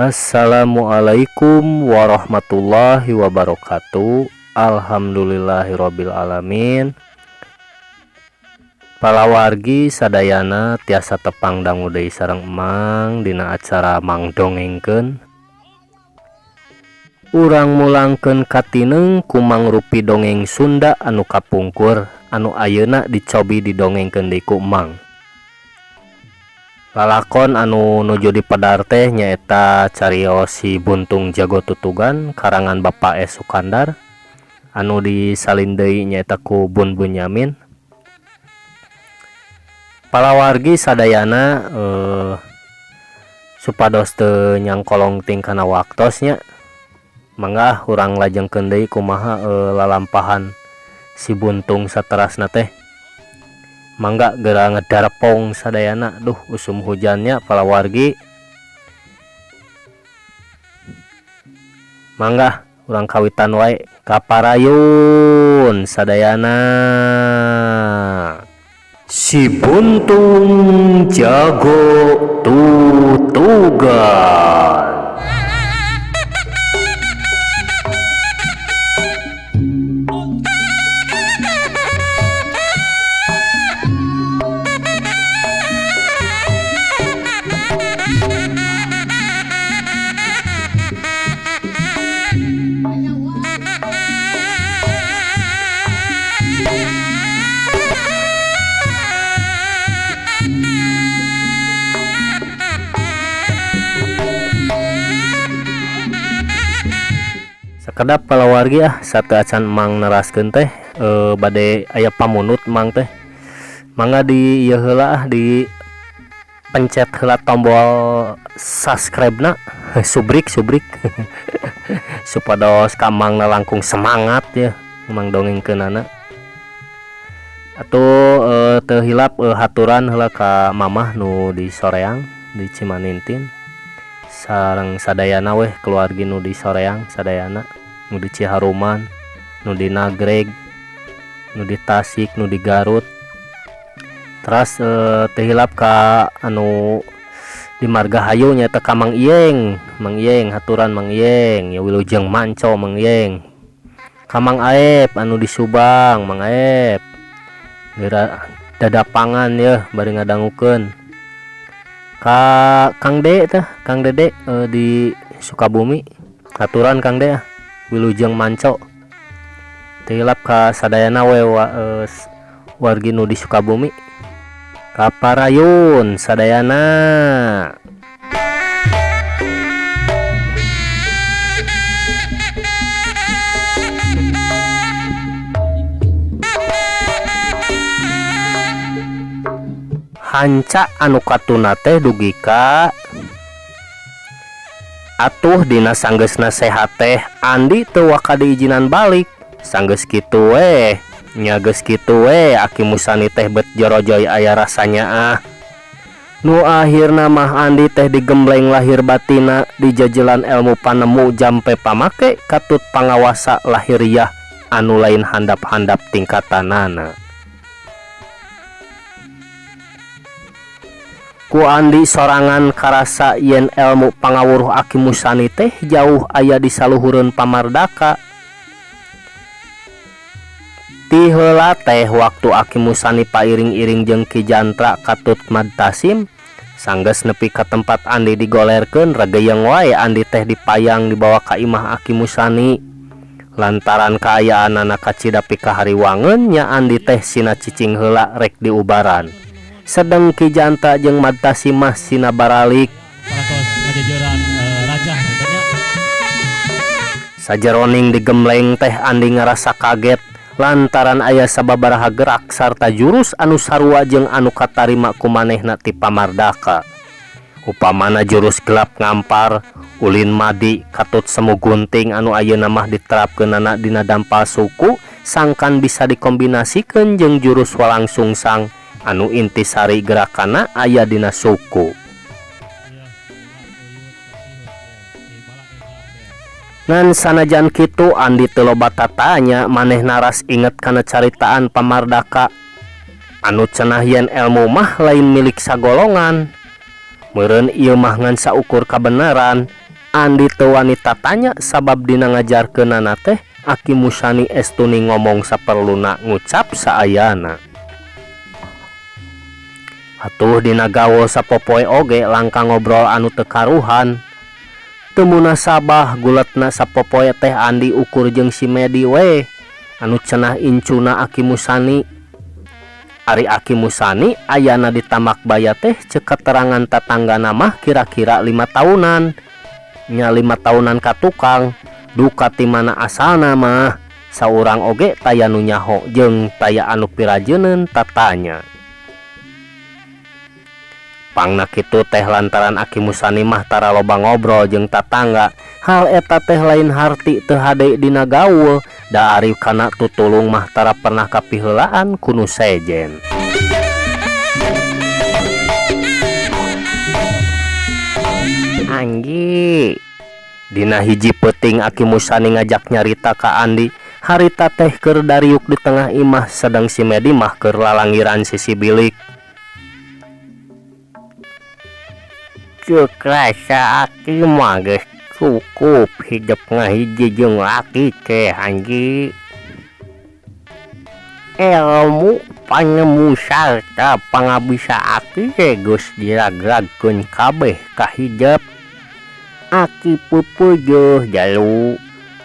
Assalamualaikum warahmatullahi wabarakatuh. Alhamdulillahirabbil alamin. Palawargi sadayana tiasa tepang dangu deui sareng Emang dina acara Mang Dongengkeun. Urang mulangkeun katineng ku mangrupi dongeng Sunda anu kapungkur anu ayeuna dicobi didongengkeun deui ku Emang. Lalakon anu nuju dipedar teh nyaeta carios Si Buntung Jago Tutugan karangan Bapak S Sukandar anu disalin deui nyaeta ku Bun Bunyamin. Palawargi sadayana supados teu nyangkolong ting kana waktos nya, mangga urang lajengkeun deui kumaha lalampahan Si Buntung saterasna teh. Mangga geura ngedarepong sadayana. Duh, usum hujannya palawargi. Mangga urang kawitan wae, kaparayun sadayana. Si Buntung Jago Tutugan. Sakedap palawargi ah, sateuacan Mang neraskeun teh bade aya pamunut Mang teh. Mangga di ieu heula ah, di pencet heula tombol subscribe na, subrik subrik, supados ka Mangna langkung semangat ya Mang dongengkeunana. Atuh teu hilap haturan heula ka mamah nu di Soreang di Cimanintin sareng sadayana weh keluargi nu di Soreang sadayana, nu di Ciharuman, nu di Nagreg, nu di Tasik, nu di Garut. Teras teu hilap ka anu di Margahayu nyaeta ka Mang Ieng. Mang Ieng, haturan Mang Ieng ya, wilujeng manco Mang Ieng. Ka Mang Aep anu di Subang, Mang Aep geura dadapangan ya bari ngadangukeun. Ka Kang De teh, Kang Dede di Sukabumi, haturan Kang De ah, wilujeng manco. Teu hilap ka sadayana we wargi nu di Sukabumi. Kaparayun sadayana. Hanca anu katuna teh dugi ka atuh dina sanggeusna sehat teh Andi teu waka diijinan balik. Sanggeus kitu we nya, geus kitu we Aki Musani teh bet jorojoy aya rasanya ah. Nu akhirna mah Andi teh digembleng lahir batina, dijajelan elmu panemu jampe pamake katut pangawasa lahiriah anu lain handap-handap tingkatanana. Ku Andi sorangan karasa yen elmu pangawuruh Aki Musani teh jauh aya di saluhureun pamardaka. Ti heula teh waktu Aki Musani pairing-iring jeung Ki Jantra katut Madtasim sanggeus nepi ka tempat Andi digolerkeun, regeyeng wae Andi teh dipayang dibawa ka imah Aki Musani. Lantaran kaayaanana kacida pikahariwangeun nya, Andi teh sina cicing heula rek diubaran. Sedeng Ki Jantra jeung Madtasim mah sina baralik. Parantos ngajejoran rajah katanya. Sajeroning digembleng teh Andi ngarasa kaget lantaran aya sababaraha gerak sarta jurus anu sarua jeung anu katarima ku manehna ti pamardaka. Upamana jurus gelap ngampar, ulin madi, katut semu gunting anu ayeuna mah diterapkeunana dina dampal suku, sangkan bisa dikombinasikeun jeung jurus walang sungsang anu intisari gerakana aya dina suku. Ngan sanajan kitu Andi teu loba tatanya, maneh naras inget kana caritaan pamardaka anu cenah yen elmu mah lain milik sagolongan. Meureun ieu mah ngan saukur kabeneran Andi teu wani tatanya sabab dina ngajarkeunana teh Aki Musani estuni ngomong saperluna ngucap saayana. Atuh dina gaul sapopoe oge langka ngobrol anu teu karuhan. Teu munasabah guletna sapopoe teh Andi ukur jeung si Medi we anu cenah incuna Aki Musani. Ari Aki Musani ayana di Tambakbaya teh ceuk katerangan tatanggana mah kira-kira 5 taunan. Nya 5 taunan ka tukang. Duka ti mana asalna mah saurang oge taya nu nyaho jeung taya anu pirajeuneun tatanya. Pangna kitu teh lantaran Aki Musani mah tara loba ngobrol jeung tatangga. Hal eta teh lain harti teu hade dina gaul, da ari kana tutulung mah tara pernah kapiheulaan ku nu sejen. Anggi Dina hiji peuting Aki Musani ngajak nyarita ka Andi, harita teh keur dariuk di tengah imah sedang si Medi mah keur lalangiran sisi bilik. Ceuk rasa Aki mah geus cukup hidup ngahiji jeung laki teh Anggi. Ilmu panemu sarta pangabisa Aki teh geus diragragkeun kabeh ka hidep. Aki pupeujuh jalu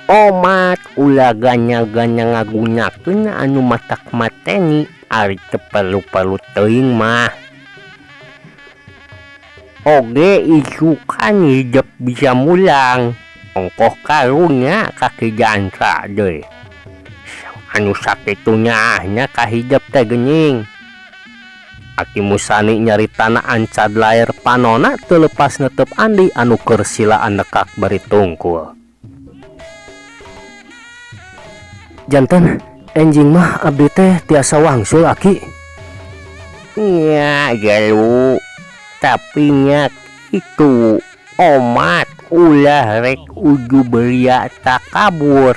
omat ulah ganya-ganya ngagunakeun anu matak mateni ari teu perlu-perlu teuing mah. Oge isukan hidep bisa mulang ongkoh karunya ka Ki Jantra deui. Anu sakitu nyaahnya ka hidep teh geuning. Aki Musani nyaritana ancad laer panona teu lepas netep Andi anu keur silaan nekak bari tungkul. Janten enjing mah abdi teh tiasa wangsul Aki. Nya jalu tapi nya kitu omat ulah rek uju beria takabur.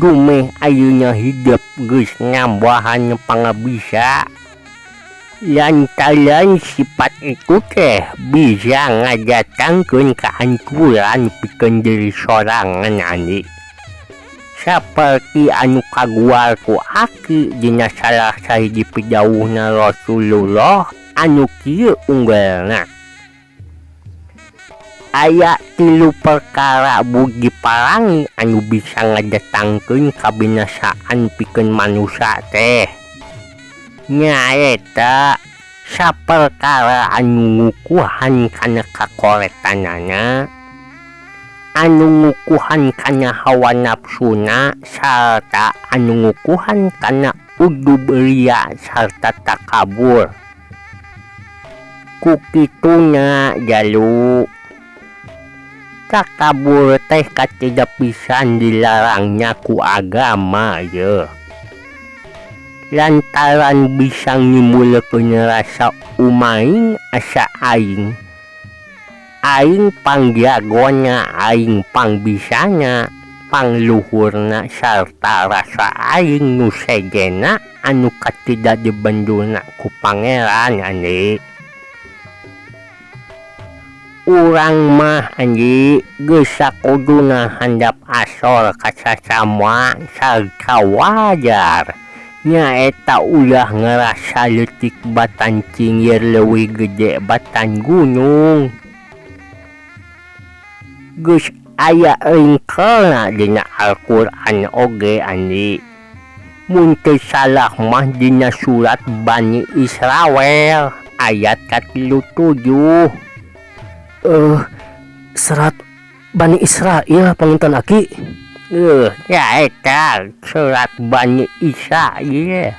Dumeh ayeuna hidep geus ngambahan pangabisa. Lantaran sifat itu teh bisa ngadatangkeun kehancuran pikeun diri sorangan Andi. Saperti anu kaguar ku Aki dina salah sahiji pidawuhna Rasulullah anu kieu unggelna. Aya 3 perkara budi parangi anu bisa ngadatangkeun kabinasaan pikeun manusia teh. Nyaeta saperkara anu ngukuhan kana kakoretanana, anu ngukuhan kana hawa nafsuna, sarta anu ngukuhan kana ujub ria sarta takabur. Ku kituna jalu takabur teh katiga pisan dilarangnya ku agama ye. Lantaran bisa nyimbulkeun rasa umaing asa aing. Aing panggiagona, aing pangbisana, pangluhurna sarta rasa aing nu sejena anu katida dibenduna ku pangeran Andi. Urang mah Andi geus sakuduna handap asor ka sasama sarta wajar. Nyaeta ulah ngerasa leutik batan cinggir leuwih gede batan gunung. Geus aya ringkelna dina Al-Qur'an oge Andi. Mun teu salah mah dina surat Bani Israel ayat ka-37. Serat Bani Israel panginten Aki. Nyaeta surat Bani Israel.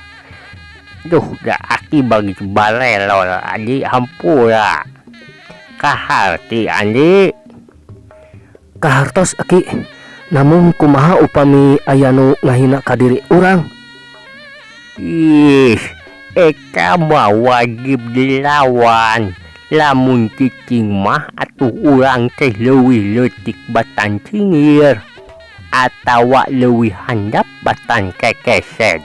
Duh, da Aki bagi balelol Andi hampura. Kaharti Andi. Kahartos Aki. Namun kumaha upami aya nu ngahina ka diri urang? Ih, eta mah wajib dilawan. Lamun cicing mah atuh urang teh leuwih leutik batan cingir atawa leuwih handap batan kekesed.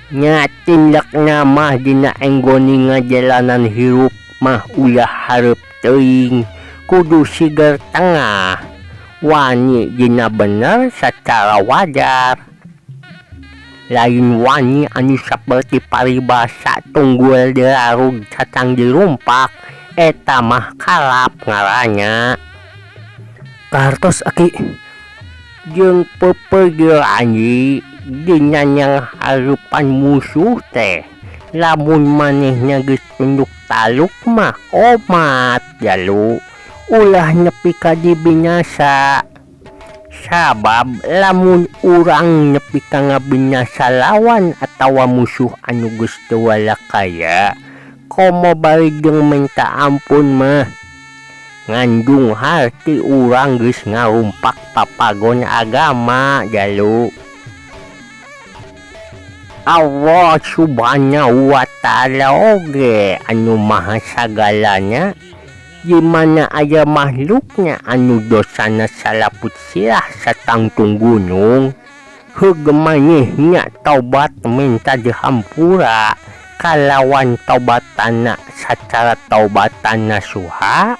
Nya tindakna mah dina enggoni ngajalanan hirup mah ulah hareup teuing. Kudu siger tengah, wani dina bener sacara wajar. Lain wani anu saperti paribasa tunggul dilarug catang dirumpak, eta mah kalap ngaranna. Kahartos, Aki. Jeung peupeugeuh, Andi, dina nyanghareupan musuh teh, lamun manehna geus tunduk taluk mah omat, jalu, ulah nepi ka dibinasa. Sabab lamun urang nepi ka ngabinasa lawan atawa musuh anu geus teu walakaya, komo bari jeung minta ampun mah, ngandung harti urang geus ngarumpak papagon agama, jalu. Allah Subhanahu wa Ta'ala oge anu maha sagalana, di mana aya makhlukna anu dosana salaput sirah satangtung gunung, heug manehna taubat minta dihampura kalawan taubatana sacara taubatan nasuha,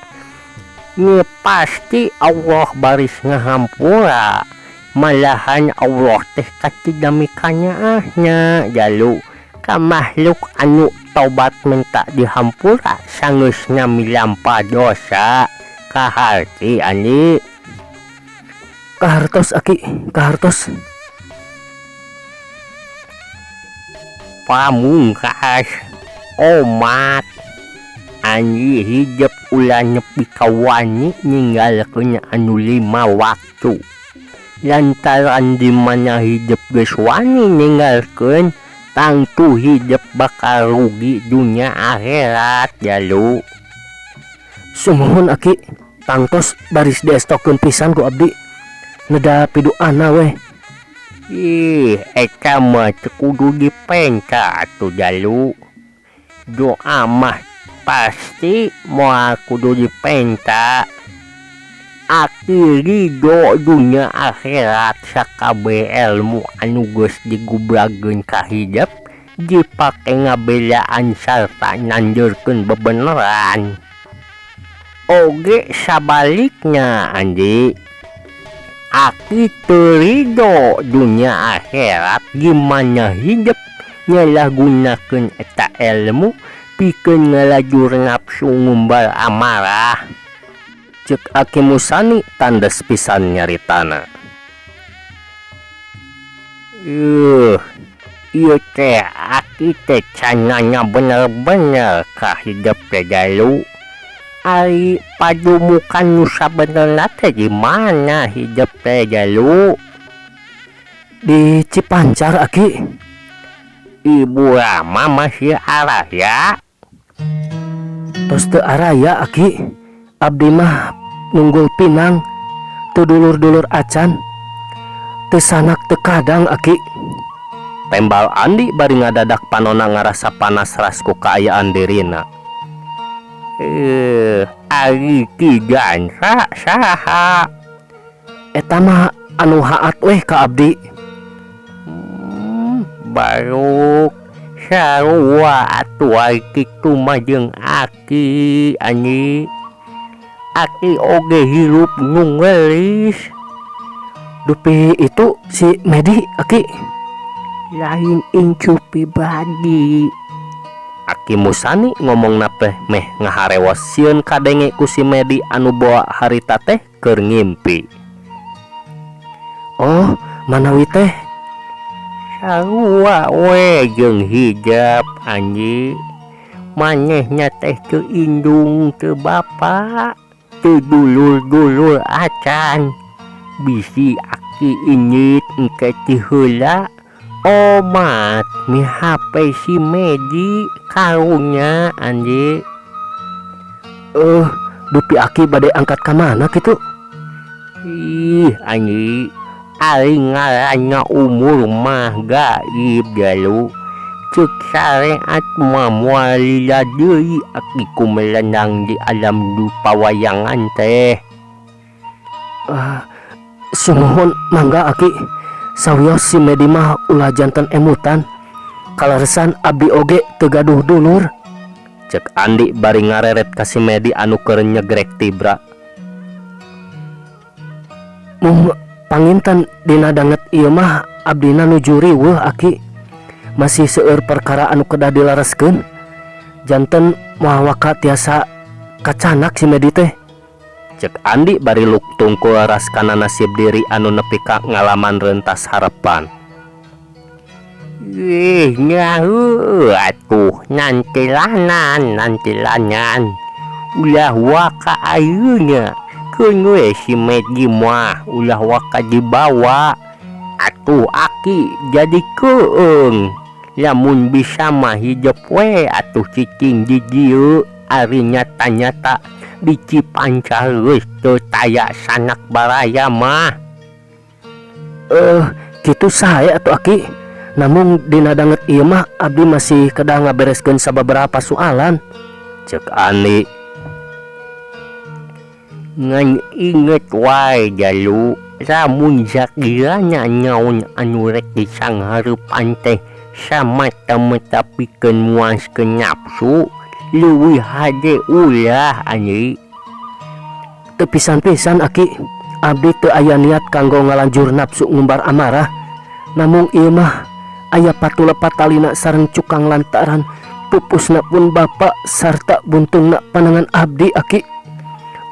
nya pasti Allah baris ngahampura. Malahan Allah teh kacida mikanyaahna, jalu, ka makhluk anu taubat minta dihampura sangeusna milampah dosa. Kaharti, Andi? Kahartos, Aki, kahartos. Pamungkas, omat, Andi, hidep ulah nepi ka wani ninggalkeun anu 5 waktu, lantaran di mana hidep geus wani ninggalkeun, tangtu hidep bakal rugi dunia akhirat, jalu. Sumuhun, Aki, tangtos baris diestokeun pisan ku abdi, neda piduana weh. Ih, eta mah teu kudu dipenta atuh, jalu. Doa mah pasti moal kudu dipenta. Aki ridho dunia akhirat sakabeh ilmu anu geus digubrageun ka hidep dipake ngabelaan sarta nanjurkeun bebeneran. Oge sabaliknya, Andi, Aki teu ridho dunia akhirat gimana hidep nyalahgunakeun eta ilmu pikeun ngalajur nafsu ngumbar amarah. Cek Aki Musani tandes pisan nyaritana. Ieu teh aki teh can nanya bener-bener ka hidep teh, jalu. Ari padumukan nu sabenerna teh di mana hidep teh, jalu? Di Cipancar, Aki. Ibu Rama masih araya? Tos teu araya, Aki. Abdi mah nunggul pinang, teu dulur-dulur acan, teu sanak teu kadang, Aki. Tembal Andi bari ngadadak panona ngarasa panas ras ku kaayaan dirina. Ari Ki Gansa saha? Eta mah anu haat weh ka abdi. Baruk sarua atuh ari kitu mah jeung aki, Andi. Aki oge hirup nunggelis. Dupi itu si Medi, Aki? Lain incu pribadi. Aki Musani ngomong teh meh ngaharewos sieun kadenge ku si Medi anu boa harita teh keur ngimpi. Oh, manawi teh? Sarua we jeung hijab, Andi. Manehna teh teu indung teu bapa, teu dulur-dulur acan. Bisi aki inyit engke ti heula omat mihape si Medi, karunya, Andi. Dupi aki bade angkat ka mana kitu? Ih, Andi, ari ngaranna umur mah gaib, jalu. Ceuk syariat mah moal lila deui aki kumelenang di alam dupawayangan teh. Sumuhun, mangga, Aki. Sawios si Medi mah ulah janten emutan. Kaleresan abdi oge teu gaduh dulur. Cek Andi bari ngareret ka si Medi anu keur nyegrek tibra. Mung panginten dina danget ieu mah abdina nuju riweuh aki. Masih seueur perkara anu kedah dilereskeun. Janten moal waka tiasa kacanak si Medi teh. Cek Andi bari luk tungkul ras kana nasib diri anu nepi ka ngalaman rentas harepan. Ih, nya heueuh atuh nantilanan nantilanan. Ulah waka ayeuna keun we si Medi mah ulah waka dibawa. Atuh aki jadi keung. Lamun bisa mah hidep we atuh cicing di dieu ari nyata-nyata di Cipancar geus teu taya sanak baraya mah. Kitu sae atuh aki. Namun dina danget ieu mah abdi masih kedah ngabereskeun sababaraha soalan. Cek Andi. Ngan inget wae jalu lamun sakirana naon anu rek disanghareupan teh samata-mata pikeun muaskeun nafsu leuwih hade ulah Andi. Teu pisan-pisan aki, abdi teu aya niat kanggo ngalanjur nafsu ngumbar amarah. Namung ieu mah aya patulepat talina sareng cukang lantaran pupusna pun bapa sarta buntungna panangan abdi aki.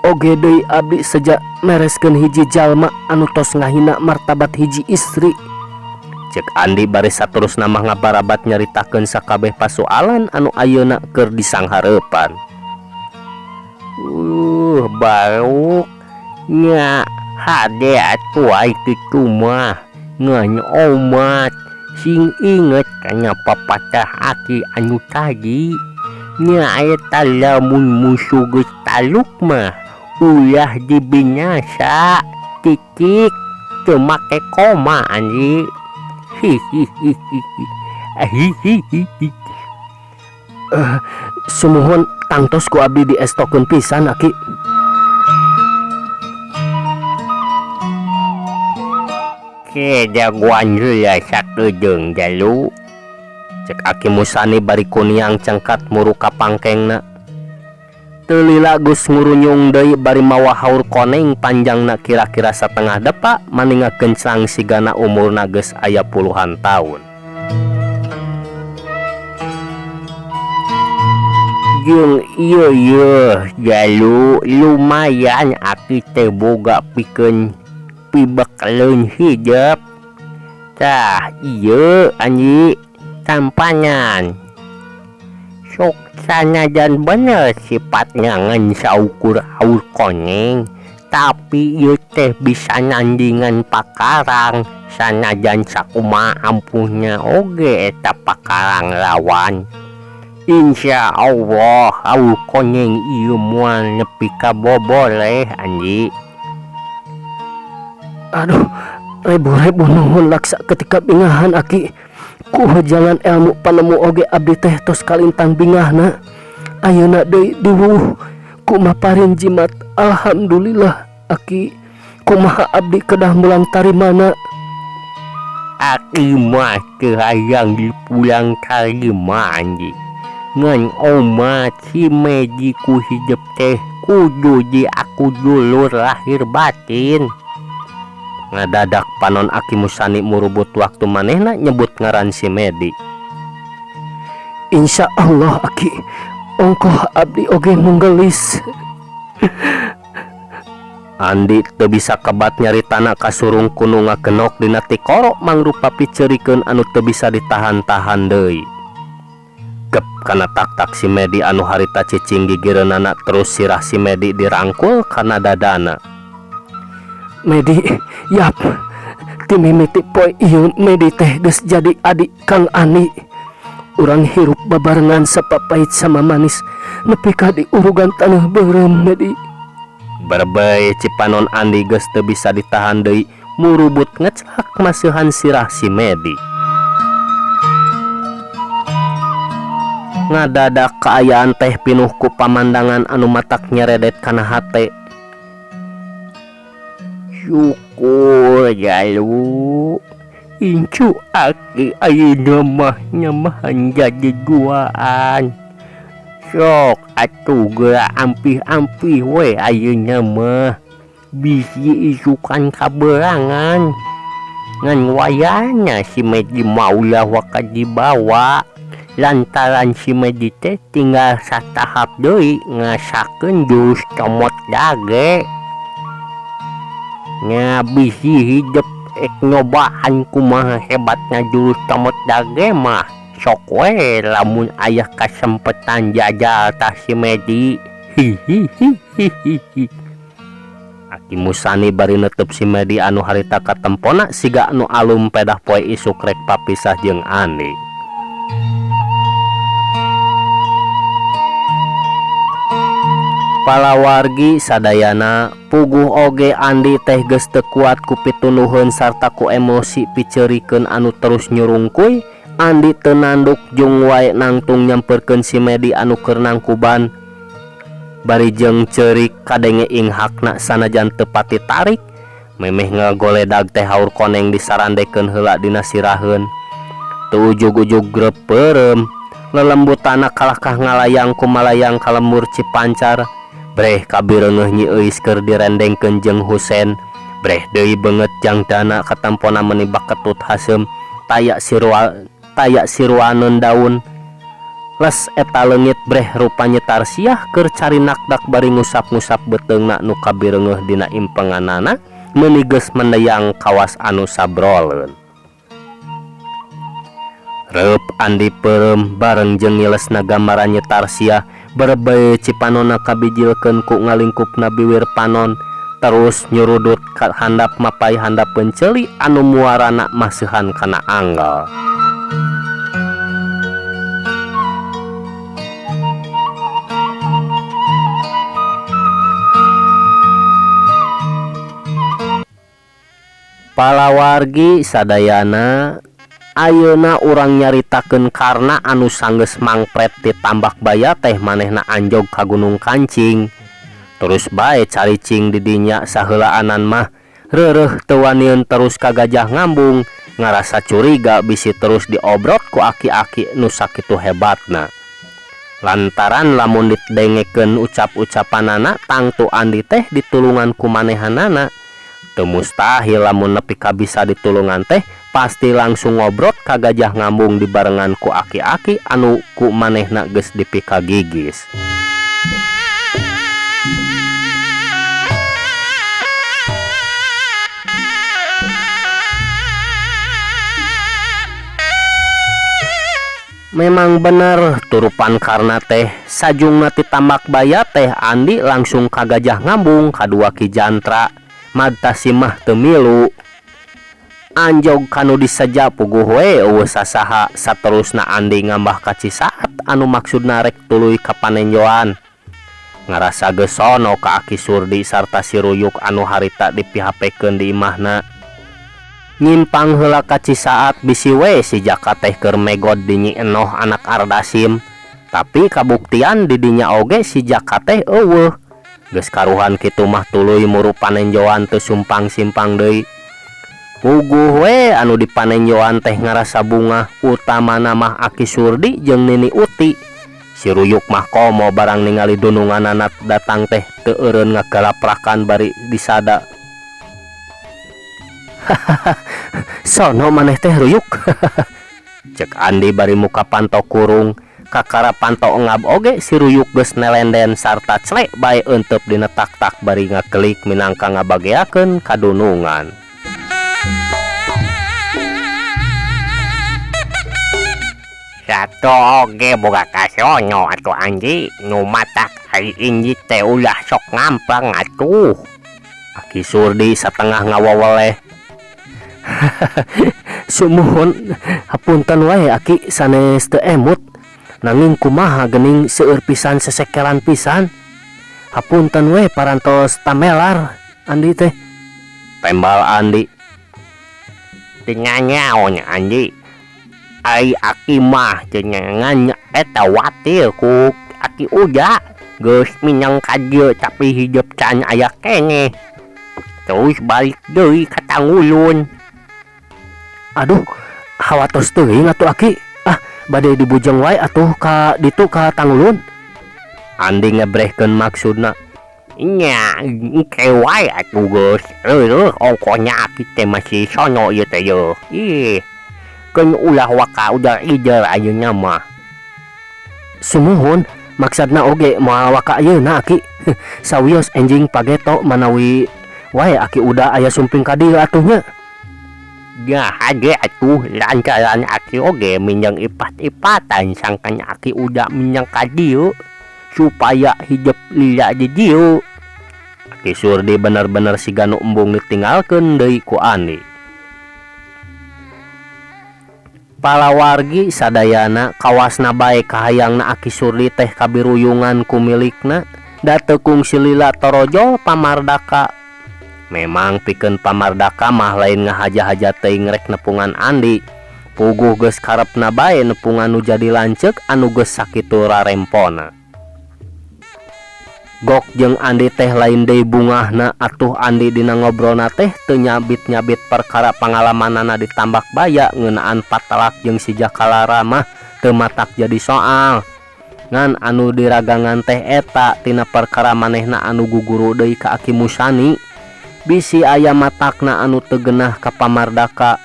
Oge deui abdi seja mereskeun hiji jalma anu tos ngahina martabat hiji istri. Cek Andi bari saterusna mah ngabarabat nyaritakeun sakabeh pasoalan anu ayeuna keur disanghareupan. Baruk nya hade atuh ai kitu mah ngan omat sing inget kana papatah aki anu tadi. Nya eta lamun musuh geus taluk mah ulah dibinasa titik teu make koma Andi. Hihihihi. Hihihihi. Sumuhun tangtos ku abdi diestokeun pisan aki. Ke jagoan heula sakedeung jalu. Cek Aki Musani bari kuniang cengkat muru ka pangkengna. Teu lila geus ngurunyung deui bari mawa haur koneng panjangna kira-kira satengah depa maninga kencang sigana umurna geus aya puluhan taun. Jeung ieu yeuh jalu lumayan aki teh boga pikeun pibekeleun hidep. Tah ieu Andi tampanan. Sok sanajan bener sifatnya ngan saukur haur koneng, tapi ieu teh bisa nandingan pakarang sanajan sakumaha ampuhna oge eta pakarang lawan. Insya Allah haur koneng ieu moal nepi ka boboleh Andi. Aduh, ribu-ribu nuhun laksa ketika bingahan aki. Ku jangan ilmu panemu oge abdi teh tos kalintang bingahna. Ayeuna deui diwuh kumaha jimat alhamdulillah aki. Kumaha abdi kedah mulang tarimana. Aki mah teu hayang dipulang tarima Andi. Ngan omat si Medi ku hidep teh kudu di aku dulur lahir batin. Ngadadak panon Aki Musani murubut waktu manehna nyebut ngaran si Medi. Insya Allah Aki, ongkoh abdi oge munggelis. Andi teu bisa kebat nyaritana kasurung kunu ngagenok dina tikoro mangrupa piceurikeun anu teu bisa ditahan-tahan deui. Gep kana tak-tak si Medi anu harita cicing gigireunana terus sirah si Medi dirangkul kana dadana. Medi, yap, ti mimiti poe ieu Medi teh geus jadi adik Kang Ani. Urang hirup babarengan sapapait sama manis nepi ka diurugan taneuh beureum Medi. Berbei cipanon Andi geus teu bisa ditahan deui murubut ngeclak maseuhan sirah si Medi. Ngadadak kaayaan teh pinuh ku pamandangan anu matak nyeredet kana hate. Syukur jalu incu aki ayeuna mah nyamahan jadi duaan. Sok atuh geura ampih-ampih we ayeuna mah. Bisi isukan kaberangan. Ngan wayahna si Medi mah ulah waka dibawa. Lantaran si Medi teh tinggal satahap deui ngasakeun jurus comot dage. Nya bisi hidep ek nyobaan kumaha hebatna jurus comot dage mah. Sok we lamun aya kasempetan jajal tah si Medi. Hihihihihi. Aki Musani bari netep si Medi anu harita katempona siga anu alum pedah poe isuk rek papisah jeung Andi. Palawargi sadayana puguh oge Andi teh geus teu kuat ku pitunuheun sarta ku emosi piceurikeun anu terus nyurungkuy. Andi teu nanduk jung wae nangtung nyamperkeun si Medi anu keur nangkuban. Bari jeung ceurik kadenge inghakna sanajan teu pati tarik. Memeh ngagoledag teh haur koneng disarandekeun heula dina siraheun. Teu ujug-ujug grep peureum. Lelembutana kalakah ngalayang kumalayang ka lembur Cipancar. Breh kabireungeuh Nyi Euis keur direndengkeun jeung Husen. Breh deui beungeut jangdana katempona meuni baketut haseum. Taya sirua taya siruaneun daun. Les eta leungit breh rupa Nyi Tarsiah keur carinakdak bari ngusap-ngusap beuteungna nu kabireungeuh dina impenganana meuni geus mendeyang kawas anu sabroleun. Reup Andi peureum bareng jeung ngilesna gambaran Nyi Tarsiah berebeuy cipanonna kabijilkeun ku ngalingkupna biwir panon terus nyurudut ka handap mapay handapeun ceuli anu muarana maseuhan kana anggal. Palawargi sadayana ayeuna urang nyaritakeun karna anu sanggeus mangpret ti tambak baya teh manehna anjog ka Gunung Kancing. Terus bae caricing di dinya saheulaanan mah reureuh teu wanieun terus ka Gajah Ngambung ngarasa curiga bisi terus diobrot ku aki-aki nu sakitu hebatna. Lantaran lamun didengekeun ucap-ucapanana tangtu Andi teh ditulungan ku manehanana. Teu mustahil lamun nepi ka bisa ditulungan teh pasti langsung ngobrot ka Gajah Ngambung dibarengan ku aki-aki anu ku manehna geus dipikagigis. Memang bener turupan karna teh sajungna ti tambak baya teh Andi langsung ka Gajah Ngambung kadua Ki Jantra. Madta mah teu milu. Anjog kanu diseja puguh we eueuh sasaha saterusna Andi ngambah ka Cisaat anu maksudna rek tuluy ka panenjoan. Ngarasa geus sono ka Aki Surdi sarta si Ruyuk anu harita dipihapekeun di imahna. Nyimpang heula ka Cisaat bisi we si Jaka teh keur megod di Nyi Enoh anak Ardasim. Tapi kabuktian di dinya oge si Jaka teh eueuh. Geus karuhan kitu mah tuluy muru panenjoan teu sumpang-simpang deui. Puguh we anu dipanenjoan teh ngarasa bungah utamana mah Aki Surdi jeung Nini Uti. Si Ruyuk mah komo barang ningali dununganana datang teh teu eureun ngagalaprakan bari disada. Sono maneh teh Ruyuk. Cek Andi bari muka panto kurung. Kakara panto engab oge si Ruyuk geus nelenden sarta clek bae euteup dina tak-tak bari ngakelik minangka ngabageakeun kadunungan. Sato oge boga kasono atuh Andi nu matak ari inji teh ulah sok ngamplang atuh. Aki Surdi satengah ngawaweleh. Sumuhun hapunten wae Aki sanes teu emut. Nanging kumaha geuning seueur pisan sesekelan pisan. Hapunten we parantos tamelar Andi teh. Tembal Andi. Teu nyanyaon Andi. Ai aki mah teu nyangan eta watir ku Aki Uja. Geus minang ka dieu tapi hidup can aya keneh. Terus balik deui ka Tangulun. Aduh, hawatos teuing atuh Aki. Ah, bade dibujeng wae atuh ka ditu ka Tangulun. Andi ngebrehkeun maksudna. Nya engke wae atuh geus reureun ongkohnya aki teh masih sono ieu teh yeuh. Ih keun ulah waka udar ider ayeuna mah. Sumuhun maksadna oge moal waka ayeuna aki. Sawios enjing pageto manawi wae aki uda aya sumping ka dieu atuh nya. Nya hade atuh lantaran aki oge minjeng ipat-ipatan sangkan aki uda minjeng ka dieu supaya hidep lila di dieu. Aki Surdi bener-bener siga nu embung ditinggalkeun deui ku Andi. Palawargi sadayana kawasna bae kahayangna Aki Surdi teh kabiruyungan ku milikna da teu kungsi lila torojol pamardaka. Memang pikeun pamardaka mah lain ngahaja-haja teuing rek nepungan Andi. Puguh geus karepna bae nepungan nu jadi lanceuk anu geus sakitu rarempona. Gok jeung Andi teh lain deui bungahna atuh Andi dina ngobrolna teh teu nyabit-nyabit perkara pangalamanana di Tambak Baya ngeunaan patelak jeung si Jakalara mah teu matak jadi soal. Ngan anu diragangan teh eta tina perkara manehna anu guguru deui ka Aki Musani. Bisi aya matakna anu teu genah ka pamardaka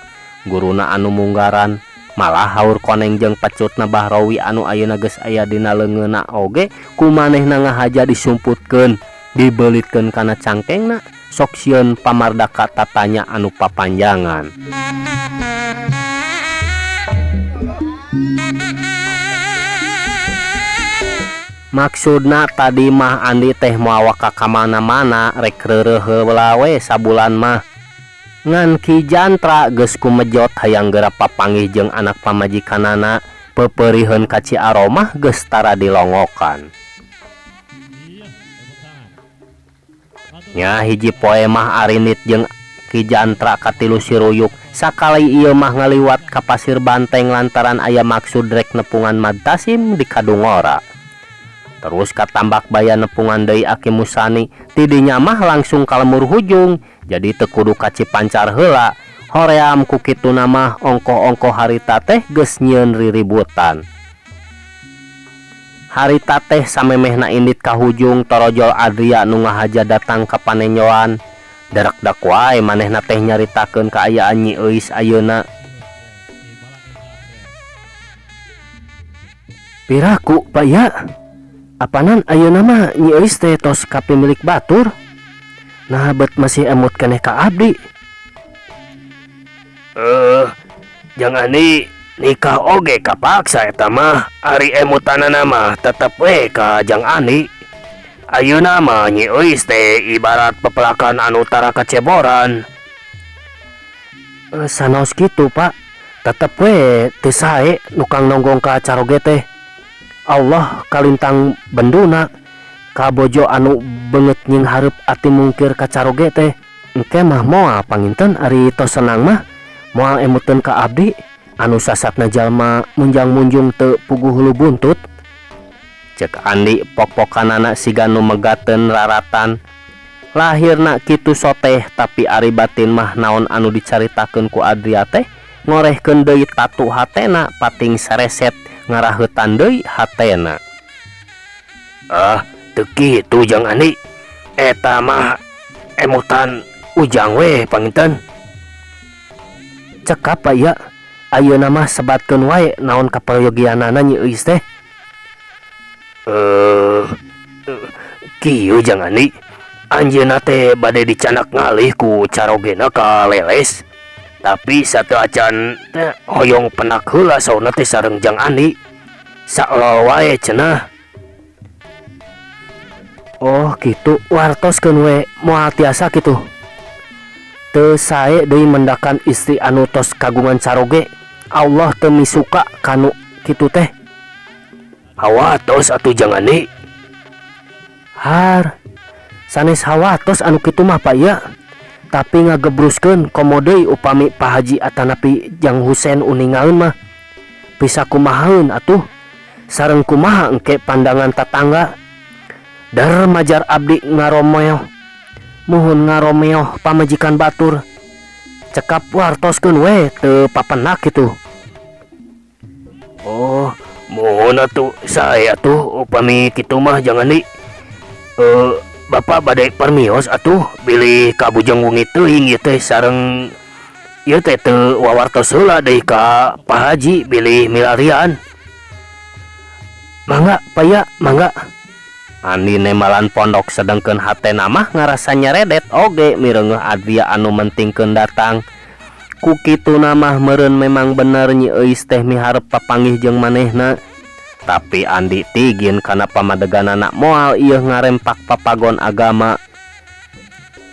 guruna anu munggaran. Malah haur koneng jeung pecutna Bahrawi anu ayeuna geus aya dina leungeunna oge ku manehna ngahaja disumputkeun dibeulitkeun kana cangkengna sok sieun pamardaka tatanya anu papanjangan. Maksudna tadi mah Andi teh moal waka ka mana-mana rek reureuh heula we sabulan mah. Ngan Ki Jantra geus kumejot hayang geura papanggih jeung anak pamajikanana pepeuriheun ka Ci Aromah geus tara dilongokan. Nya hiji poe mah Arinit jeung Ki Jantra katilu siruyuk sakali ieu mah ngaliwat ka Pasir Banteng lantaran aya maksud rek nepungan Madtasim di Kadungora. Terus ka Tambak Baya nepungan deui Aki Musani tidinya mah langsung ka Lemur Hujung jadi teu kudu ka Cipancar heula. Hoream ku kituna mah ongkoh-ongkoh harita teh geus nyieun riributan. Harita teh samemehna indit ka hujung torojol Adria nu ngahaja datang ka panenyoan. Darakdak wae manehna teh nyaritakeun kaayaan Nyi Euis ayeuna. Piraku Pak ya? Apanan ayeuna mah Nyi Euis teh tos kapimilik batur. Nah bet masih emut keneh ka abdi. Jangan ni nikah oge kapaksa eta mah. Ari emutanana mah tetep we ka Jang Andi. Ayeuna mah Nyi Euis teh ibarat pepelakan anu tara kaceboran. Sanaos kitu Pak, tetep we teu sae nukang nonggong ka caroge teh. Allah kalintang benduna kabojo anu beungeut nying hareup ati mungkir ka caroge teh. Engke mah moal panginten ari tos senang mah moal emuteun ka abdi anu sasatna jalma munjang-munjung teu puguh hulu buntut. Cek Andi pok-pokanana siga nu megateun raratan. Lahirna kitu soteh tapi ari batin mah naon anu dicaritakeun ku Adria teh ngorehkeun deui tatu hatena pating sareset ngaraheutan deui hatena. Ah, teu kitu Jang Andi. Eta mah emutan ujang we panginten. Cekap Pak ya. Ayeuna mah sebatkeun wae naon kaperyogianana Nyi Euis teh. Kieu Jang Andi. Anjeunna teh bade dicanak ngalih ku carogena ka Leles. Tapi sateuacan teh hoyong penak heula sauna teh sareng Jang Andi. Saelol wae cenah. Oh kitu, wartoskeun we moal tiasa kitu. Teu sae deui mendakan istri anu tos kagungan caroge. Allah teu misuka kanu kitu teh. Hawatos atuh Jang Andi. Har sanes hawatos anu kitu mah Pak ya. Tapi ngagebruskeun komo deui upami Pak Haji atanapi Jang Husen uningaeun mah. Bisa kumahaeun atuh. Sareng kumaha engke pandangan tatangga. Dar majar abdi ngaromeoh. Muhun ngaromeoh pamajikan batur. Cekap wartoskeun we teu papenak kitu. Oh, muhun atuh sae atuh upami kitu mah Jang Andi. Bapak bade permios atuh bilih kabujeng wengi teuing ieu teh sareng ieu teh teu wawartos heula deui ka Pak Haji bilih milarian. Mangga paya mangga. Andi nembalan pondok sedengkeun hatena mah ngarasa nyaredet oge mireungeuh Adria anu mentingkeun datang. Ku kituna mah meureun memang bener Nyi Euis teh miharep papanggih jeung manehna. Tapi Andi tigin kana pamadeganana moal ieu ngarempak papagon agama.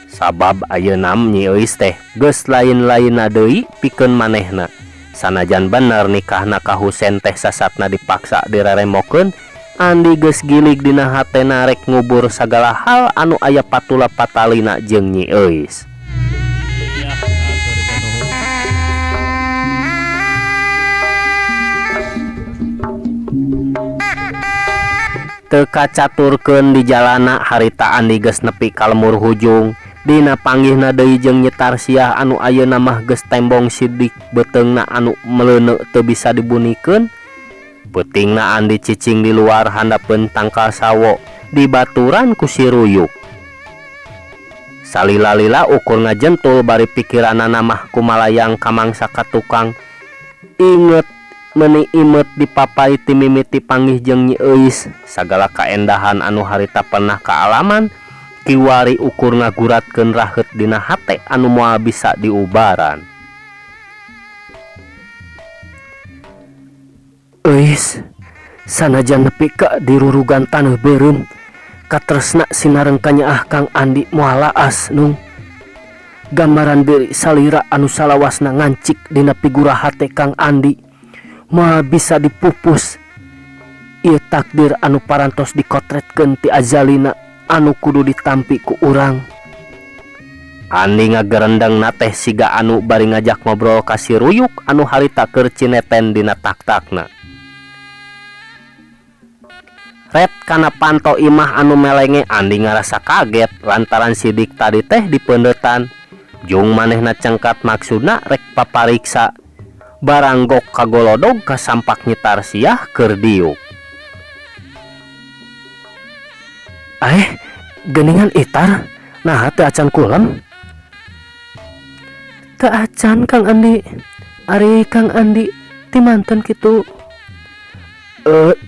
Sabab ayeuna Nyi Euis teh geus lain-lainna deui pikeun manehna. Sanajan bener nikahna ka Husen teh sasatna dipaksa direremokeun, Andi geus gilig dina hatena rek ngubur sagala hal anu aya patula patalina jeung Nyi Euis. Ya, haturkeun nuhun. Teu kacaturkeun di jalana harita Andi geus nepi ka lemur hujung. Dina panggihna deui jeung Nyi Tarsiah anu ayeuna mah geus tembong sidik beuteungna anu meleuneu teu bisa dibunikeun. Peutingna Andi cicing di luar handapeun tangkal sawo dibaturan ku si Ruyuk. Salila-lila ukur ngajentul bari pikiranana mah kumalayang ka mangsa ka tukang. Inget meuni imet dipapai ti mimiti panggih jeung Nyi Euis sagala kaendahan anu harita pernah kaalaman kiwari ukur ngaguratkeun raheut dina hate anu moal bisa diubaran. Euis, sanajan nepi ka dirurugan taneuh beureum, katresna sinareng kanyaah Kang Andi moal laas nung. Gambaran diri salira anu salawasna ngancik dina pigura hate Kang Andi moal bisa dipupus. Ieu takdir anu parantos dikotretkeun ti azalina anu kudu ditampi ku urang. Andi ngagerendengna teh siga anu bari ngajak ngobrol ka si Ruyuk anu harita keur cineten dina taktakna. Ret kana panto imah anu melenge Andi ngarasa kaget lantaran sidik tadi teh dipeuneutan. Jung manehna cengkat maksudna rek papariksa. Baranggok kagolodog kasampak Nyi Tarsiah keur diuk. Geuningan Itar, naha teu acan kulem? Teu acan Kang Andi. Ari Kang Andi ti manten kitu?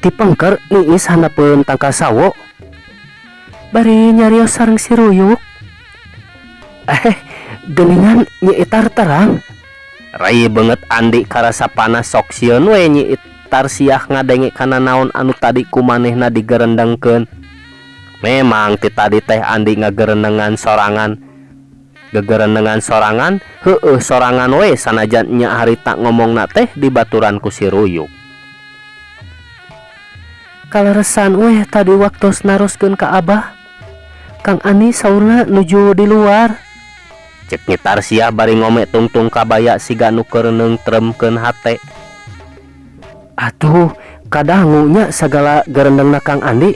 Ti pengker niis handapeun tangkal sawo. Bari nyarios sareng si Ruyuk. Geuningan Nyi Itar terang. Rai beungeut Andi karasa panas sok sieun we Nyi Tarsiah ngadenge kana naon anu tadi ku manehna digerendengkeun. Memang ti tadi teh Andi ngagerendengan sorangan. Gegerendengan sorangan, heueuh sorangan we sanajan nya harita ngomongna teh dibaturan ku si Ruyuk. Kaleresan weh tadi waktos naroskeun ka Abah. Kang Andi saurna nuju di luar. Cek Nyi Tarsiah bari ngome tungtung kabaya siga nu keur neungtremkeun hate. Atuh kadangu nya sagala gerendengna Kang Andi.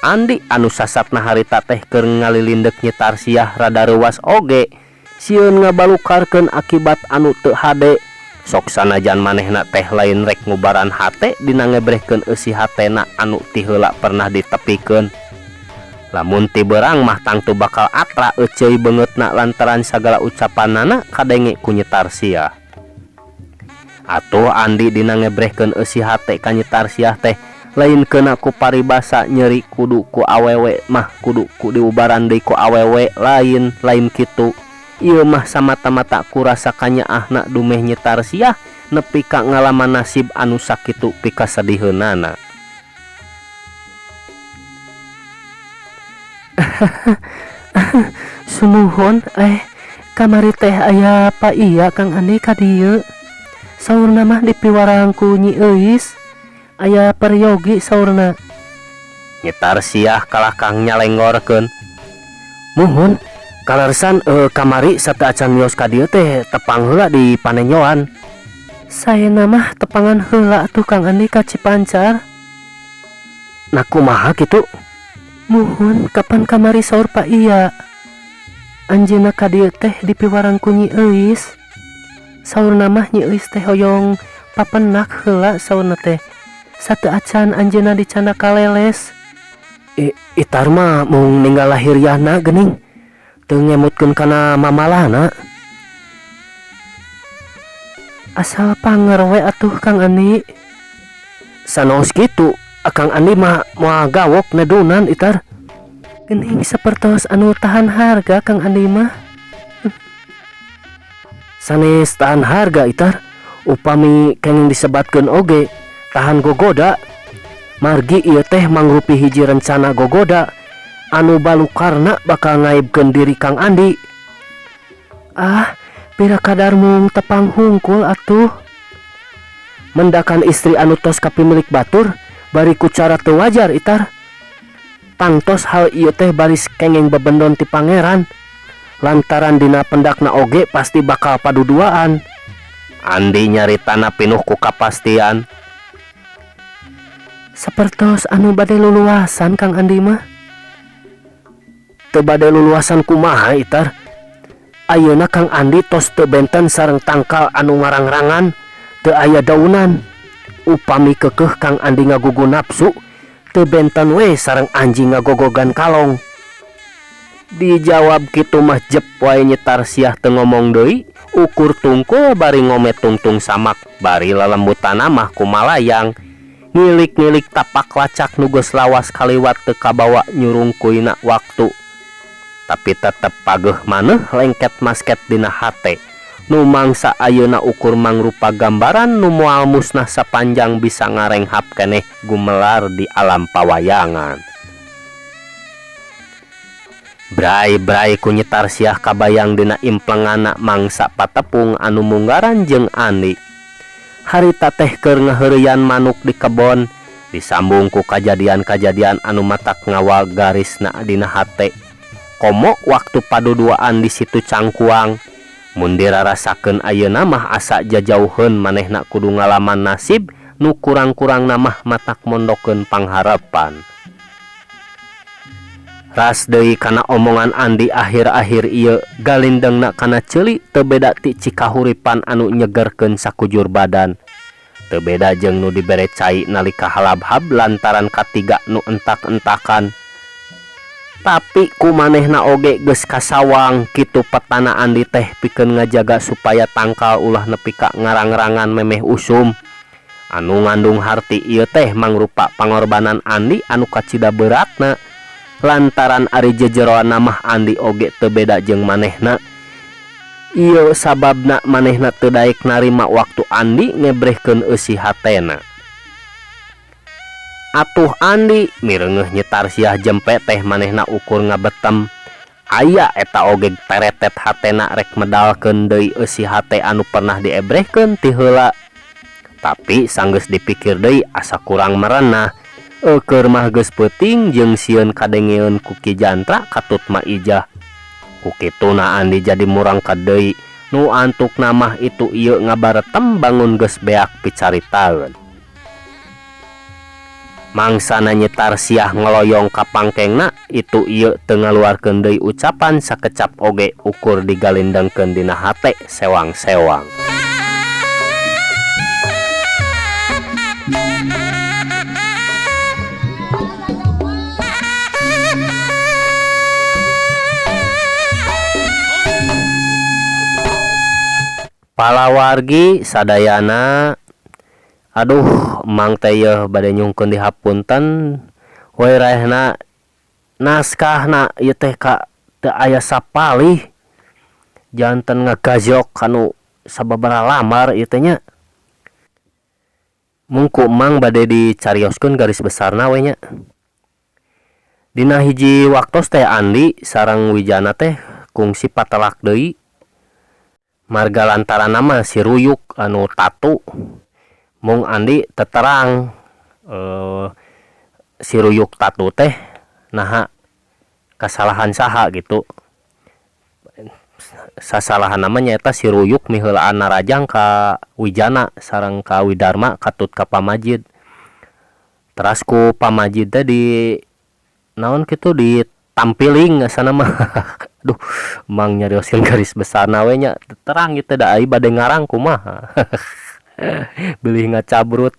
Andi anu sasatna harita teh keur ngalilindek Nyi Tarsiah rada reuwas oge sieun ngabalukarkeun akibat anu teu hade. Sok sanajan manehna teh lain rek ngubaran hate dina ngebrehkeun eusi hatena anu ti heula pernah ditepikeun. Lamun ti beurang mah tangtu bakal atra euceuy beungeutna lantaran sagala ucapanana kadenge ku Nyi Tarsiah. Atuh Andi dina ngebrehkeun eusi hate ka Nyi Tarsiah teh lain keuna ku paribasa nyeri kudu ku awewe mah kudu ku diubaran deui ku awewe lain, lain kitu. Ieu mah samata-mata ku rasa kanyaahna dumeh Nyi Tarsiah nepi ka ngalaman nasib anu sakitu pikasediheunana. Sumuhun kamari teh aya Pa Iya Kang Andi ka dieu. Saurna mah dipiwarang ku Nyi Euis. Aya peryogi saurna. Nyi Tarsiah kalah kang nyalenggorkeun. Muhun kalersan kamari sateuacan mios ka dieu teh tepang heula di panenyoan. Saena mah tepangan heula atuh Kang Andi ka Cipancar. Nah kumaha kitu? Muhun kapan kamari saur Pa Iya. Anjeunna ka dieu teh dipiwarang ku Nyi Euis. Saurna mah Nyi Euis teh hoyong papenak heula saurna teh. Sateuacan anjeunna dicanda kaleles. Itar mah mung ninggal lahiriahna geuning teu ngemutkeun kana mamalana. Asal panger we atuh Kang Andi. Sanaos kitu Akang Andi mah moal gawok nedunan Itar. Geuning sapertos anu tahan harga Kang Andi mah. Sanes tahan harga Itar, upami kenging disebatkeun oge tahan gogoda. Margi ieu teh mangrupi hiji rencana gogoda anu balukarna bakal ngaibkeun diri Kang Andi. Ah, pira kadar mung tepang hungkul atuh. Mendakan istri anu tos kapimilik batur bari ku cara teu wajar Itar. Tangtos hal ieu teh baris kenging bebendon ti pangeran. Lantaran dina pendakna oge pasti bakal paduduaan. Andi nyaritana pinuh ku kapastian. Sapertos anu bade luluasan Kang Andi mah. Teu bade luluasan kumaha Itar. Ayeuna Kang Andi tos teu benten sareng tangkal anu ngarang-rangan teu aya daunan. Upami keukeuh Kang Andi ngagugu nafsu teu benten we sareng anjing ngagogogan kalong. Dijawab kitu mah jep wae Nyi Tarsiah teu ngomong deui, ukur tungkul bari ngome tungtung samak bari lelembutana mah kumalayang. Ngilik-ngilik tapak lacak nu geus lawas kaliwat teu kabawa nyurungkuina waktu. Tapi tetep pageuh maneuh lengket masket dina hate. Nu mangsa ayeuna ukur mangrupa gambaran nu moal musnah sapanjang bisa ngarenghap keneh gumelar di alam pawayangan. Brai-brai ku Nyi Tarsiah kabayang dina implengana mangsa patepung anu munggaran jeung Andi. Harita teh keur ngaheureuyan manuk di kebon, disambung ku kajadian-kajadian anu matak ngawa garisna dina hate. Komo waktu paduduaan di situ Cangkuang, mun dirarasakeun ayeuna mah asa jajauheun manehna kudu ngalaman nasib nu kurang-kurangna mah matak mondokeun pangharepan. Ras deui kana omongan Andi akhir-akhir ieu galindengna kana ceuli teu beda ti cikahuripan anu nyegerkeun sakujur badan. Teu beda jeung nu dibere cai nalika halabhab lantaran katiga nu entak-entakan. Tapi ku manehna oge geus kasawang kitu petana Andi teh pikeun ngajaga supaya tangkal ulah nepi ka ngarang-rangan memeh usum. Anu ngandung harti ieu teh mangrupa pangorbanan Andi anu kacida beratna. Lantaran ari jejeroan mah Andi oge teu beda jeung manehna. Ieu sababna manehna teu daek narima waktu Andi ngebrehkeun eusi hatena. Atuh Andi mireungeuh Nyi Tarsiah jempe teh manehna ukur ngabetem. Aya eta oge teretet hatena rek medalkeun deui eusi hate anu pernah diebrehkeun ti heula. Tapi sanggeus dipikir deui asa kurang merenah. Eukeun mah geus peuting jeung sieun kadengeun ku Ki Jantra katut Maijah. Ku kituna Andi jadi murangkat deui. Nu antukna mah itu ieu ngabaretem bangun geus beak picaritaeun. Mangsana Nyi Tarsiah ngeloyong ka pangkengna itu ieu teu ngaluarkeun deui ucapan sakecap oge ukur digalindengkeun dina hate sewang-sewang. Palawargi sadayana, aduh mang teh yeuh bade nyungkeun dihapunten we raehna naskahna ieu teh ka teu aya sapalih janten ngagajok kanu sababaraha lambar ieu teh nya. Mung ku mang bade dicarioskeun garis besarna we nya. Dina hiji waktos teh Andi sareng Wijana teh kungsi patelak deui. Marga lantaran mah si Ruyuk anu tatu mung Andi teterang si Ruyuk tatu teh naha kasalahan saha gitu. Sasalahan nama nyaeta si Ruyuk miheulaan narajang ka Wijana sareng ka Widarma katut ka Pamajid. Teras ku Pamajid teh di naon kitu ditampiling asana mah. Duh, mang nyarioskeun garis besarna we nya terang ieu teh da ai bade ngarang kumaha. Bilih ngacabrut.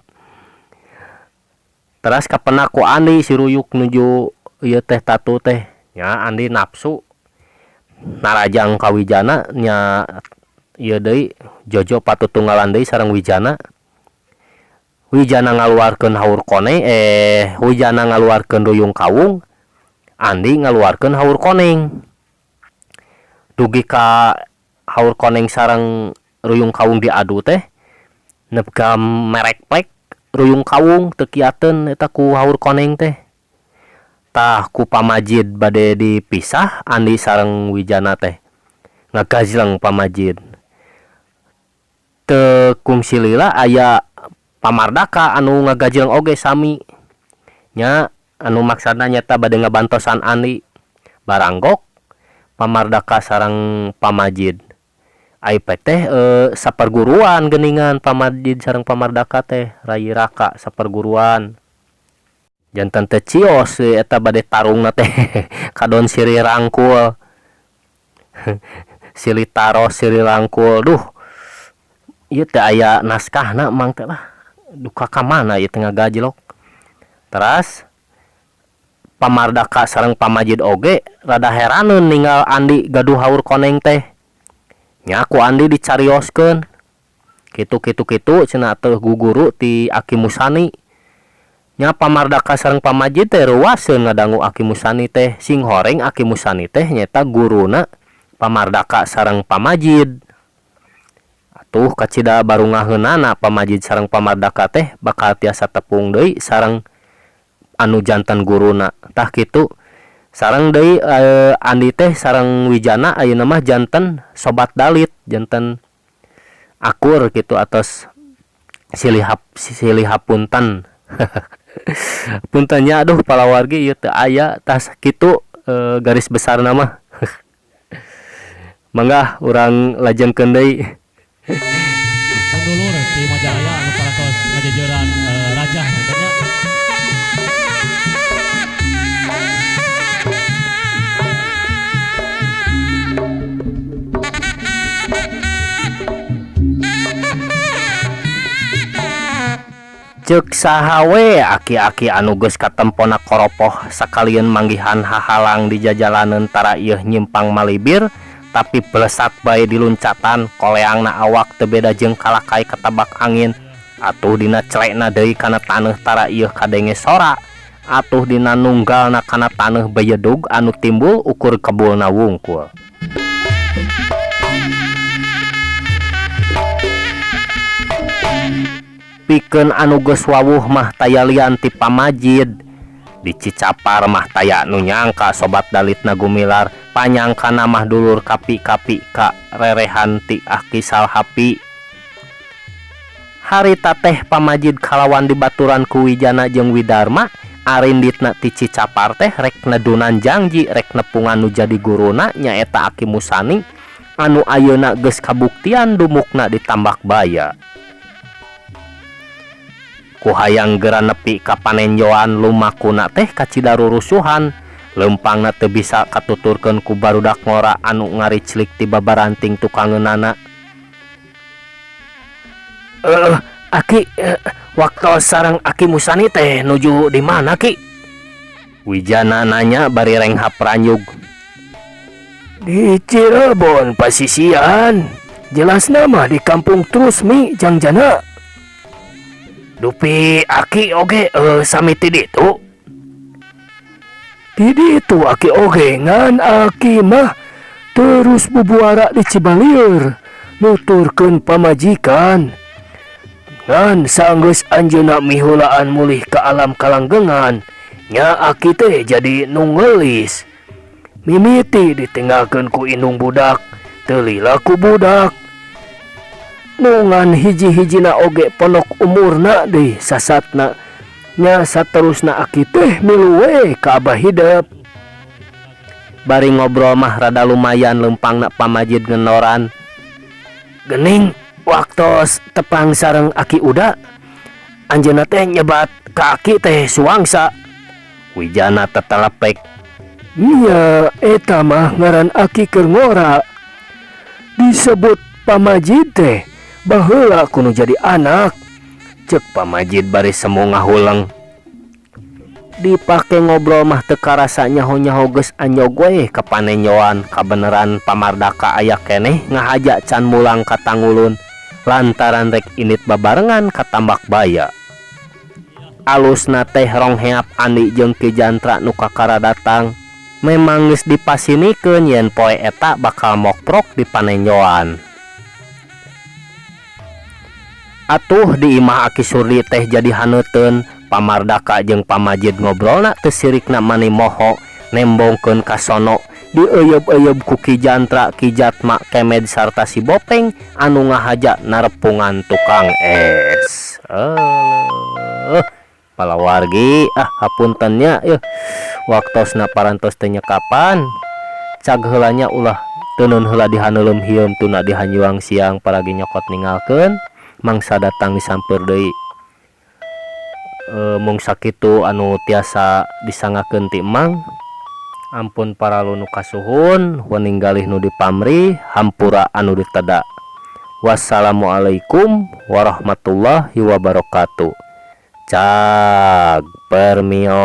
Teras kapenak ku Andi si Ruyuk nuju ieu teh tatu teh nya Andi nafsu narajang ka Wijana nya ieu deui Jojo patutunggalan deui sareng Wijana. Wijana ngaluarkeun haur koneng eh Wijana ngaluarkeun ruyung kawung Andi ngaluarkeun haur koneng dugi ka haur koneng sareng ruyung kawung diadu teh nepi ka merekplek ruyung kawung teu kiateun eta ku haur koneng teh tah ku pamajid bade dipisah Andi sareng Wijana teh ngagajleng pamajid teu kungsi lila aya Pamardaka anu ngagajleng oge sami nya anu maksana nyata bade ngabantosan Andi baranggok Pamardaka sareng Pamajid ai pek teh saperguruan geuningan Pamajid sareng Pamardaka teh rayi raka saperguruan janten teu cios eta bade tarungna teh kadon silih rangkul silih taros silih rangkul duh ieu teh aya naskahna mang teh lah duka ka mana ieu teh ngagajlok teras Pamardaka sareng Pamajid oge rada heraneun ninggal Andi gaduh haur koneng teh nya ku Andi dicarioskeun kitu kitu kitu cenah teh guguru ti Aki Musani nya Pamardaka sareng Pamajid teh reuwaseun ngadangu Aki Musani teh sing horeng Aki Musani teh nyaeta guruna Pamardaka sareng Pamajid atuh kacida barungaheunana Pamajid sareng Pamardaka teh bakal tiasa tepung deui sareng anu janten guruna tah kitu sareng deui Andi teh sareng Wijana ayeuna mah janten sobat dalit janten akur kitu atos silih silih hapunten punten nya aduh palawargi ieu teu aya tah sakitu garis besarna mah mangga urang lajengkeun deui. Sadulur ti Majalaya anu parantos ngajejeuran rajah teh nya. Ceuk saha we aki-aki anu geus katempona koropoh sakalieun manggihan hahalang di jajalaneun tara ieuh nyimpang malibir tapi belesat bae diluncatan koleangna awak teu beda jeung kalakai katabak angin atuh dina celekna deui kana taneuh tara ieuh kadenge sora atuh dina nunggalna kana taneuh bejedug anu timbul ukur kebulna wungkul. Pikeun anu geus wawuh mah taya lian ti pamajid di Cicapar mah taya nu nyangka sobat dalitna gumilar panyangkana mah dulur kapi-kapi ka rerehan ti Aki Salhapi. Harita teh pamajid kalawan dibaturan ku Wijana jeung Widarma arinditna ti Cicapar teh rek nedunan jangji rek nepungan nu jadi guruna nyaeta Aki Musani anu ayeuna geus kabuktian dumukna di Tambak Baya. Ku hayang geura nepi ka panenjoan lumakuna teh kacida rurusuhan leumpangna teu bisa katuturkeun ku barudak ngora anu ngariclik ti babaranting tukangeunana. Aki waktos sareng Aki Musani teh nuju di mana Ki? Wijana nanya bari renghap ranyug. Di Cirebon pasisian jelasna mah di kampung Trusmi Jangjana. Dupi aki oge sami ti ditu. Ti ditu aki oge ngan aki mah terus bubuara di Cibalieur nuturkeun pamajikan. Ngan sanggeus anjeunna miheulaan mulih ka alam kalanggengan nya aki teh jadi nu ngeulis. Mimiti ditinggalkeun ku indung budak teu lila ku budak. Nu ngan hiji-hijina oge pondok umurna deui sasatna nya saterusna aki teh milu we ka Abah Hidep. Bari ngobrol mah rada lumayan leumpangna pamajid ngenoran. Gening waktos tepang sareng Aki Uda anjeunna teh nyebat ka aki teh Suwangsa. Wijana tetelepek. Nya eta mah ngaran aki keur ngora. Disebut pamajid teh baheula kudu jadi anak. Ceuk pamajid bari semu ngahuleng. Dipake ngobrol mah teu karasa nyaho-nyaho geus anjog we ka panenjoan. Kabeneran Pamardaka aya keneh ngahaja can mulang ka Tangulun lantaran rek indit babarengan ka Tambak Baya. Alusna teh rongheap Andi jeung Ki Jantra nu kakara datang. Memang geus dipasinikeun yen poe eta bakal mokprok di panenjoan. Atuh di imah Aki Surdi teh jadi haneuteun. Pamardaka jeung Pamajid ngobrolna teu sirikna mani moho nembongkeun ka sono dieuyeup-euyeup ku Ki Jantra, Ki Jatma, Kemed sarta si Bopeng anu ngahaja narepungan tukang es. Eueuh palawargi ah hapunten nya yeuh waktosna parantos teu nyekapan. Cag heula nya, ulah teuneun heula dihaneuleum hieum tuna dihanjuang siang paragi nyokot ninggalkeun mangsa datang disampeur deui. Mung sakitu anu tiasa disangakeun ti Emang. Ampun paralu nu kasuhun, wening galih nu dipamrih, hampura anu diteda. Wassalamualaikum warahmatullahi wabarakatuh. Cag permios.